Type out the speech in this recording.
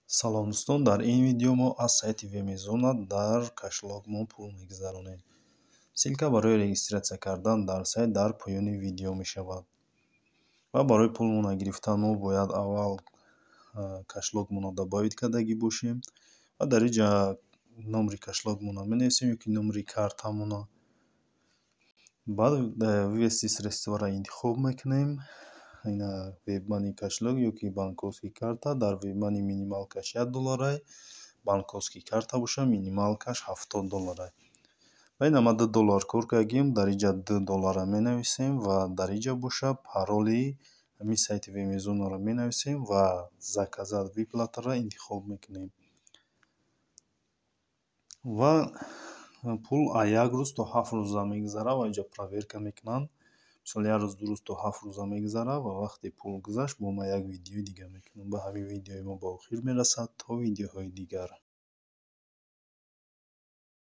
Салом, дӯстон! Дар ин видео мо аз сайти Вемезона дар кошелёкмон пул мегузаронем. Ссылка барои регистрация кардан дар сайт дар поёни видео мешавад. Ва барои пулмона гирифтан мо бояд аввал кошелёкмонро добавить кардагӣ бошем ва дар инҷа номери кошелёкмонро менависем ё ки номери картамонро. Баъд «Вывести средства»ро интихоб мекунем. Ина WebMoney кошелёк ё ки банковский карта. Дар WebMoney минималкаш 1 долларай, банковский карта боша, минималкаш 70 долларай. Ва ина ма 2 доллар кор кардагим, дар инҷа 2 долларро менависем ва дар инҷа боша пароли ҳамин сайти Вемезонаро менависем ва «Заказать выплату»ро интихоб мекунем. Ва пул аз як рӯз то 7 рӯза мегузарад ва инҷа проверка мекунанд. Мисол, як рӯз, 2 рӯз то 7 рӯза мегузарад ва вақте пул гузашт, бо ман як видеои дига мекунам. Ба ҳамин видеои мо ба охир мерасад. То видеоҳои дигар.